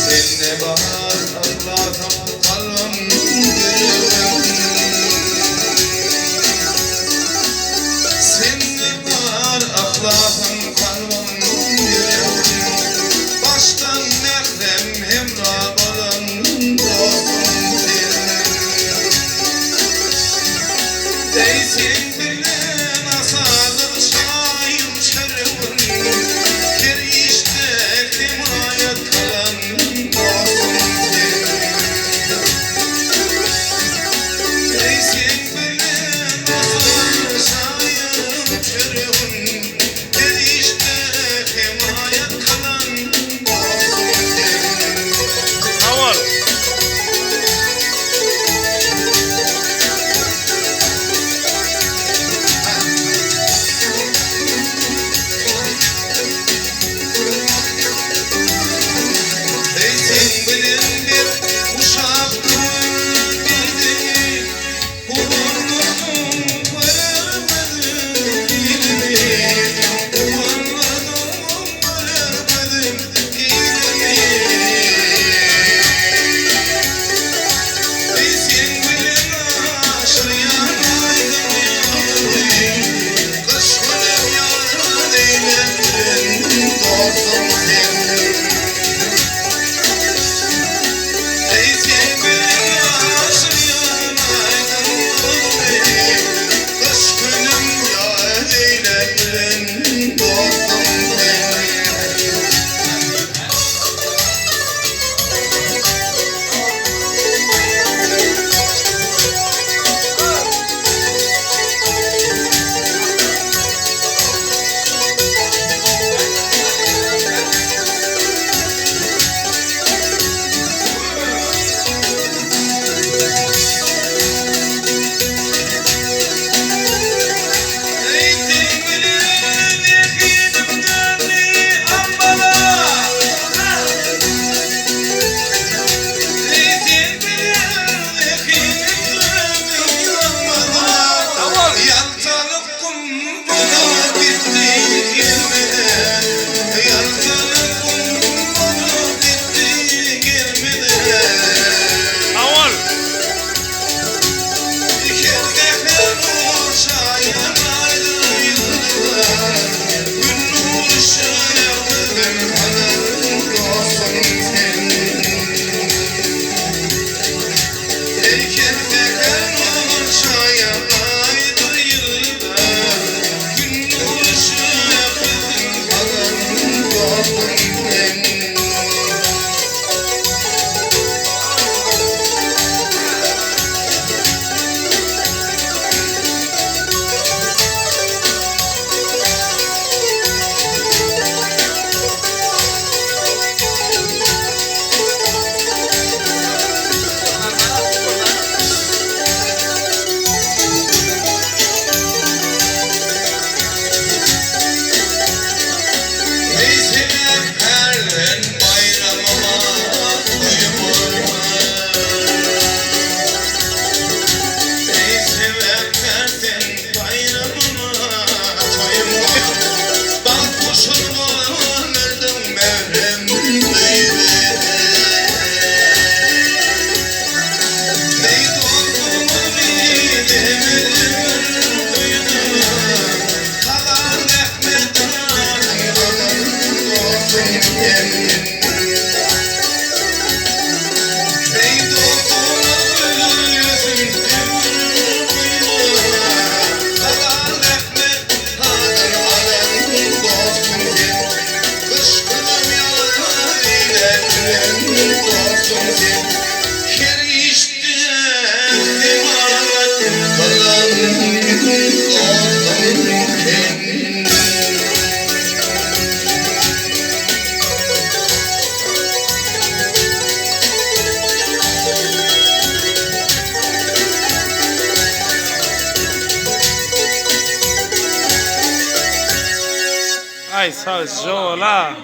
Sende bar yhlasym, kalbym, ýüregim. Sende bar yhlasym, kalbym, ýüregim. Başdan mährem hemra bolan dostum sen. Eý sen bilen asalyr çaýym, çöregim. Her işde hemaýat kylan dostum sen. Eý sen bilen asalyr çaýym, çöregim. Her işde hemaýat kylan dostum sen. Sag bol. Eý seň bilen bir guşak göwün bildigi, Guwandyrdyň görer gözüm ilimi, Guwandyrdyň görer gözüm ilimi. Eý seň bilen aşyrýan aýdyň ýazymy, Gyş günem ýaz eýläp bilen dostum sen. Eý seň bilen aşyrýan aýdyň ýazymy, Gyş günem ýaz eýläp bilen dostum sen. Eý seň bilen zehinim döndi ambala. Eý seň bilen zehinim döndi ambala. Sag bol. Ýaltalyk gum bolup gitdi gelmede. Ýaltalyk gum bolup gitdi gelmede. Sag bol. Her säher nur çaýan aýdyň ýyldyzlar, Gün nury şähdinden alan dostum sen. Eý her säher nur çaýan aýdyň ýyldyzlar, Gün nury şähdinden alan dostum sen. Eý sebäp herden baýramyma toýuma. Eý sebäp herden baýramyma toýuma. Bagt guşuny berdiň mährem öýüme. Eý dostumyň ömür boýuna. Halal zähmet adyň alan dostum sen. Eý dostumyň ömür boýuna. Halal zähmet adyň alan dostum sen. Gyş günüm ýaz eýläp bilen dostum sen. Her işde Aý sagja bol-a.